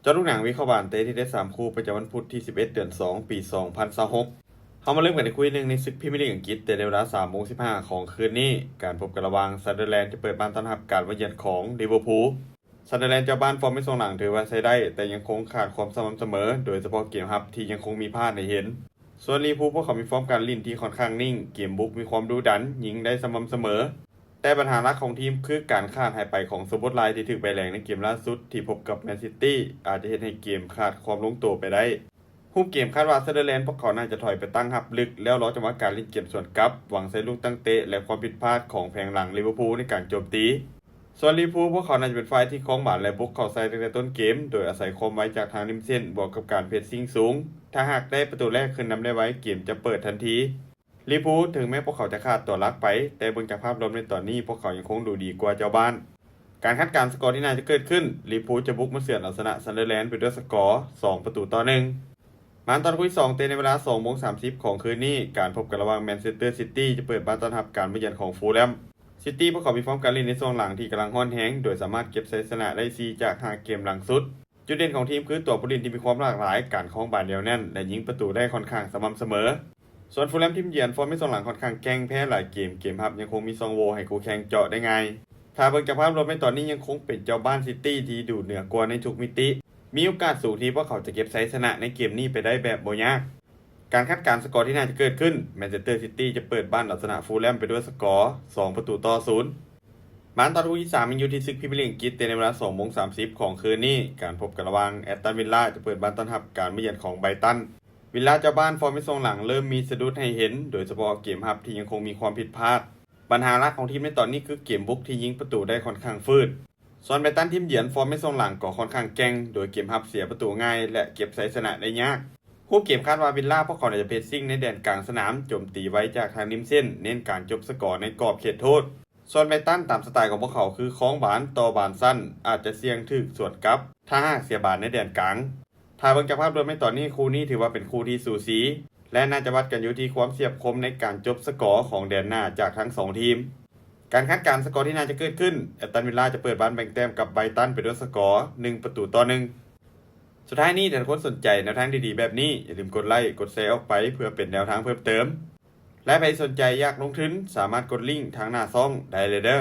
ເຈາະລູກໜັງ ວິເຄາະບານເຕະທີ່ເດັດສາມຄູ່ ປະຈຳວັນພຸດທີສິບເອັດ ເດືອນສອງ ປີສອງພັນຊາວຫົກ. ເຮົາມາເລີ່ມກັນທີ່ຄູ່ທີໜຶ່ງ ໃນສຶກພຣີເມຍລີກອັງກິດ ແຕ່ໃນເວລາສາມໂມງສິບຫ້າຂອງຄືນນີ້ ການພົບກັນລະຫວ່າງ Sunderland ຈະເປີດບ້ານຕ້ອນຮັບການມາຢ້ຽມຂອງ Liverpool. Sunderland ເຈົ້າບ້ານ ຟອມໃນຊ່ວງຫຼັງຖືວ່າໃຊ້ໄດ້ ແຕ່ຍັງຄົງຂາດຄວາມສະໝ່ຳສະເໝີ ໂດຍສະເພາະເກມຮັບທີ່ຍັງຄົງມີພາດໃຫ້ເຫັນ. ສ່ວນ Liverpool ພວກເຂົາມີຟອມການຫຼິ້ນທີ່ຂ້ອນຂ້າງນິ່ງ, ເກມບຸກມີຄວາມດຸດັນ, ຍິງໄດ້ສະໝ່ຳສະເໝີ. ແຕ່ບັນຫາຫຼັກຂອງທີມຄືການຂາດຫາຍໄປຂອງ Szoboszlai ທີ່ຖືກໃບແດງໃນເກມລ່າສຸດທີ່ພົບກັບ Man City ອາດຈະເຮັດໃຫ້ເກມຂາດຄວາມລົງໂຕໄປໄດ້. ຮູບເກມຄາດວ່າ Sunderland ພວກເຂົາໜ້າຈະຖອຍໄປຕັ້ງຮັບເລິກ ແລ້ວລໍຈັງຫວະການຫຼິ້ນເກມສວນກັບ, ຫວັງໃສ່ລູກຕັ້ງເຕະ ແລະ ຄວາມຜິດພາດຂອງແຜງຫຼັງ Liverpool ໃນການໂຈມຕີ. ສ່ວນ Liverpool ພວກເຂົາໜ້າຈະເປັນຝ່າຍທີ່ຄອງບານ ແລະ ບຸກເຂົ້າໃສ່ຕັ້ງແຕ່ຕົ້ນເກມ ໂດຍອາໄສຄວາມໄວຈາກທາງລິມເສັ້ນ ບວກກັບການເພສຊິງສູງ. ຖ້າຫາກໄດ້ປະຕູແລກຂຶ້ນນຳໄດ້ໄວ, ເກມຈະເປີດທັນທີ. Liverpool ເຖິງແມ້ພວກເຂົາຈະຂາດຕົວຫຼັກໄປ, ແຕ່ເບິ່ງຈາກພາບລວມໃນຕອນນີ້, ພວກເຂົາຍັງຄົງດູດີກວ່າເຈົ້າບ້ານ. ການຄາດການສະກໍທີ່ໜ້າຈະເກີດຂຶ້ນ, Liverpool ຈະບຸກມາເຊືອນເອົາຊະນະ Sunderland ໄປດ້ວຍສະກໍ ສອງປະຕູຕໍ່ໜຶ່ງ. ມາຕອນຄູ່ທີສອງ ເຕະໃນເວລາສອງໂມງສາມສິບຂອງຄືນນີ້, ການພົບກັນລະຫວ່າງ Manchester City ຈະເປີດບ້ານຕ້ອນຮັບການມາຢ້ຽມຂອງ Fulham. City ພວກເຂົາມີຟອມການຫຼິ້ນໃນຊ່ວງຫຼັງທີ່ກຳລັງຮ້ອນແຮງ, ໂດຍສາມາດເກັບໄຊຊະນະໄດ້ສີ່ຈາກຫ້າເກມຫຼັງສຸດ. ຈຸດເດັ່ນຂອງທີມຄືຕົວຜູ້ຫຼິ້ນທີ່ມີຄວາມຫຼາກຫຼາຍ, ການຄອງບານໜຽວແໜ້ນ ແລະ ຍິງປະຕູໄດ້ຂ້ອນຂ້າງສະໝ່ຳສະເໝີ. ສ່ວນ Fulham ທີມຢຽນ ຟອມໃນຊ່ວງຫຼັງຂ້ອນຂ້າງແກ່ງ, ແພ້ຫຼາຍເກມ, ເກມຮັບຍັງຄົງມີຊ່ອງໂຫວ່ໃຫ້ຄູ່ແຂ່ງເຈາະໄດ້ງ່າຍ. ຖ້າເບິ່ງຈາກພາບລວມໃນຕອນນີ້, ຍັງຄົງເປັນເຈົ້າບ້ານ City ທີ່ດູເໜືອກວ່າໃນທຸກມິຕິ. ມີໂອກາດສູງທີ່ພວກເຂົາຈະເກັບໄຊຊະນະໃນເກມນີ້ໄປໄດ້ແບບບໍ່ຍາກ. ການຄາດການສະກໍທີ່ໜ້າຈະເກີດຂຶ້ນ, Manchester City ຈະເປີດບ້ານເອົາຊະນະ Fulham ໄປດ້ວຍສະກໍ ສອງປະຕູຕໍ່ສູນ. ມາຕອນຄູ່ທີສາມ ຍັງຢູ່ທີ່ສຶກພຣີເມຍລີກອັງກິດ, ແຕ່ໃນເວລາສອງໂມງສາມສິບຂອງຄືນນີ້, ການພົບກັນລະຫວ່າງ Aston Villa ຈະເປີດບ້ານຕ້ອນຮັບການມາຢ້ຽມຂອງ Brighton. Villa ເຈົ້າບ້ານ ຟອມໃນຊ່ວງຫຼັງເລີ່ມມີສະດຸດໃຫ້ເຫັນ, ໂດຍສະເພາະເກມຮັບທີ່ຍັງຄົງມີຄວາມຜິດພາດ. ບັນຫາຫຼັກຂອງທີມໃນຕອນນີ້ຄືເກມບຸກທີ່ຍິງປະຕູໄດ້ຂ້ອນຂ້າງຝືດ. ສ່ວນ Brighton ທີມຢຽນ ຟອມໃນຊ່ວງຫຼັງກໍຂ້ອນຂ້າງແກ່ງ, ໂດຍເກມຮັບເສຍປະຕູງ່າຍ ແລະ ເກັບໄຊຊະນະໄດ້ຍາກ. ຮູບເກມຄາດວ່າ Villa ພວກເຂົາໜ້າຈະເພສຊິງໃນແດນກາງສະໜາມ, ໂຈມຕີໄວຈາກທາງລິມເສັ້ນ, ເນັ້ນການຈົບສະກໍໃນກອບເຂດໂທດ. ສ່ວນ Brighton ຕາມສະໄຕຂອງພວກເຂົາຄືຄອງບານຕໍ່ບານສັ້ນ, ອາດຈະສ່ຽງຖືກສວນກັບ ຖ້າຫາກເສຍບານໃນແດນກາງ. ຖ້າເບິ່ງຈາກພາບລວມໃນຕອນນີ້, ຄູ່ນີ້ຖືວ່າເປັນຄູ່ທີ່ສູສີ ແລະ ໜ້າຈະວັດກັນຢູ່ທີ່ຄວາມສຽບຄົມໃນການຈົບສະກໍຂອງແດນໜ້າຈາກທັງສອງທີມ. ການຄາດການສະກໍທີ່ໜ້າຈະເກີດຂຶ້ນ, Aston Villa ຈະເປີດບ້ານແບ່ງແຕ້ມກັບ Brighton ໄປດ້ວຍສະກໍ ໜຶ່ງປະຕູຕໍ່ໜຶ່ງ. ສຸດທ້າຍນີ້, ຖ້າທຸກຄົນສົນໃຈແນວທາງດີໆແບບນີ້, ຢ່າລືມກົດໄລ, ກົດແຊອອກໄປເພື່ອເປັນແນວທາງເພີ່ມເຕີມ. ແລະ ໃຜສົນໃຈຢາກລົງທຶນ, ສາມາດກົດລິ້ງທາງໜ້າຊ່ອງໄດ້ເລີຍເດີ້.